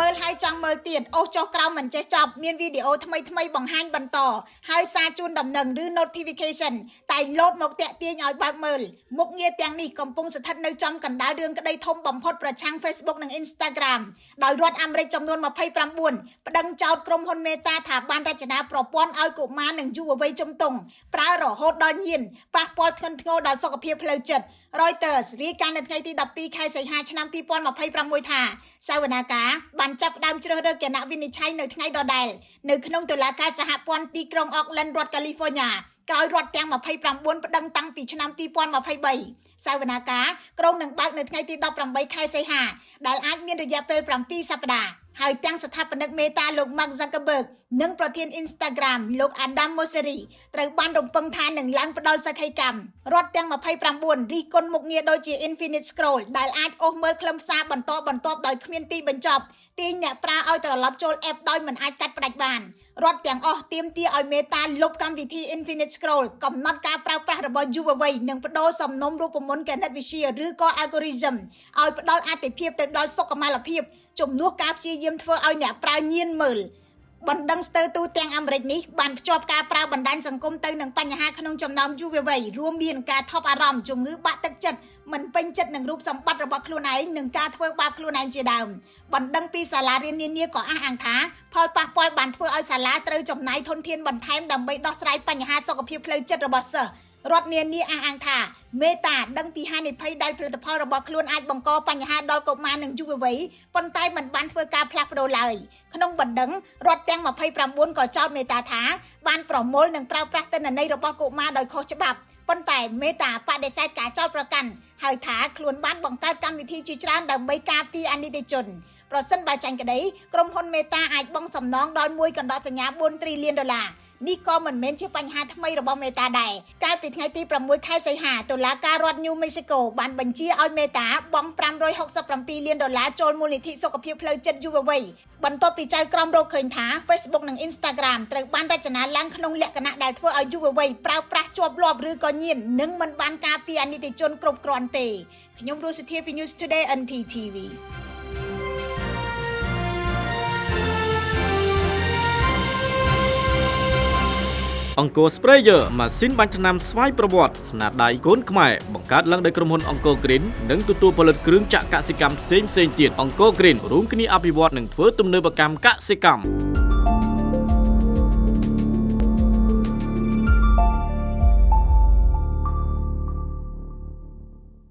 មើលហើយចង់មើលទៀតអូសចុះក្រោមមិនចេះចប់មានវីដេអូថ្មីថ្មីៗបង្ហាញបន្តហើយសារជូនដំណឹងឬ notification តែងលោតមកតាក់ទាញឲ្យបើកមើលមុខងារទាំងនេះកំពុងស្ថិតនៅចំកណ្ដាលរឿងក្តីធំបំផុតប្រឆាំង Facebook និង Instagram ដោយរដ្ឋអាមេរិកចំនួន29ប្តឹងចោទក្រុមហ៊ុនមេតាថាបានរចនាប្រព័ន្ធឲ្យកុមារនិងយុវវ័យជំទង់ប្រើរហូតដល់ញៀនប៉ះពាល់ធ្ងន់ធ្ងរដល់សុខភាពផ្លូវចិត្ត Reuters រាយការណ៍នៅថ្ងៃទី12ខែសីហាឆ្នាំ2026ថាសវនាការបានចាប់ផ្ដើមជ្រើសរើសគណៈវិនិច្ឆ័យនៅថ្ងៃដដែលនៅក្នុងតុលាការសហព័ន្ធទីក្រុង Oakland រដ្ឋ California ក្រោយរដ្ឋទាំង29ប្តឹងតាំងពីឆ្នាំ2023សវនាការក្រុងនឹងបើកនៅថ្ងៃទី18ខែសីហាដែលអាចមានរយៈពេល7សប្តាហ៍ហើយទាំងស្ថាបនិកមេតាលោក Mark Zuckerberg និងប្រធាន Instagram លោក Adam Mosseri ត្រូវបានរំពឹងថានឹងឡើងផ្ដល់សក្ខីកម្មរដ្ឋទាំង29រិះគន់មុខងារដូចជា Infinite Scroll ដែលអាចអូសមើលខ្លឹមសារបន្តបន្ទាប់ដោយគ្មានទីបញ្ចប់ទាញអ្នកប្រើឲ្យត្រឡប់ចូល app ដោយមិនអាចកាត់ផ្ដាច់បានរដ្ឋទាំងអស់ទាមទារឲ្យមេតាលុបកម្មវិធី Infinite Scroll កំណត់ការប្រើប្រាស់របស់យុវវ័យនិងបដូរសំណុំរូបមន្តគណិតវិទ្យាឬក៏ algorithm ឲ្យផ្ដល់អាទិភាពទៅដល់សុខុមាលភាពជំនួសការព្យាយាមធ្វើឲ្យអ្នកប្រើញៀនមើលបណ្ដឹងស្ទើរទូទាំងអាមេរិកនេះបានភ្ជាប់ការប្រើបណ្ដាញសង្គមទៅនឹងបញ្ហាក្នុងចំណោមយុវវ័យរួមមានការថប់អារម្មណ៍ជំងឺបាក់ទឹកចិត្តមិនពេញចិត្តនឹងរូបសម្បត្តិរបស់ខ្លួនឯងនិងការធ្វើបាបខ្លួនឯងជាដើមបណ្ដឹងពីសាលារៀននានាក៏អះអាងថាផលប៉ះពាល់បានធ្វើឲ្យសាលាត្រូវចំណាយធនធានបន្ថែមដើម្បីដោះស្រាយបញ្ហាសុខភាពផ្លូវចិត្តរបស់សិស្សរដ្ឋនានាអះអាងថាមេតាដឹងពីហានិភ័យដែលផលិតផលរបស់ខ្លួនអាចបង្កបញ្ហាដល់កុមារនិងយុវវ័យប៉ុន្តែមិនបានធ្វើការផ្លាស់ប្ដូរឡើយក្នុងបណ្ដឹងរដ្ឋទាំង29ក៏ចោទមេតាថាបានប្រមូលនិងប្រើប្រាស់ទិន្នន័យរបស់កុមារដោយខុសច្បាប់ប៉ុន្តែមេតាបដិសេធការចោទប្រកាន់ហើយថាខ្លួនបានបង្កើតកម្មវិធីជាច្រើនដើម្បីការពារអនីតិជនប្រសិនបើចាញ់ក្តីក្រុមហ៊ុនមេតាអាចបង់សំណងដល់មួយកណ្ដោសញ្ញា4 trillion ដុល្លារនេះក៏មិនមែនជាបញ្ហាថ្មីរបស់មេតាដែរកាលពីថ្ងៃទី6ខែសីហាតុលាការរដ្ឋ New Mexico បានបញ្ជាឲ្យមេតាបង់567លានដុល្លារចូលមូលនិធិសុខភាពផ្លូវចិត្តយុវវ័យបន្ទាប់ពីចៅក្រមរកឃើញថា Facebook និង Instagram ត្រូវបានរចនាឡើងក្នុងលក្ខណៈដែលធ្វើឲ្យយុវវ័យប្រើប្រាស់ជាប់លាប់ឬក៏ញៀននិងមិនបានការពារអនីតិជនគ្រប់គ្រាន់ទេខ្ញុំរស់សុធាពី News Today NTTV។ អង្គរ Sprayer ម៉ាស៊ីនបាញ់ថ្នាំស្វ័យប្រវត្តិស្នាដៃកូនខ្មែរបង្កើតឡើងដោយក្រុមហ៊ុនអង្គរ Green និងទទួលផលិតគ្រឿងចក្រកសិកម្មផ្សេងផ្សេងៗទៀតអង្គរ Green រួមគ្នាអភិវឌ្ឍនិងធ្វើទំនើបកម្មកសិកម្ម។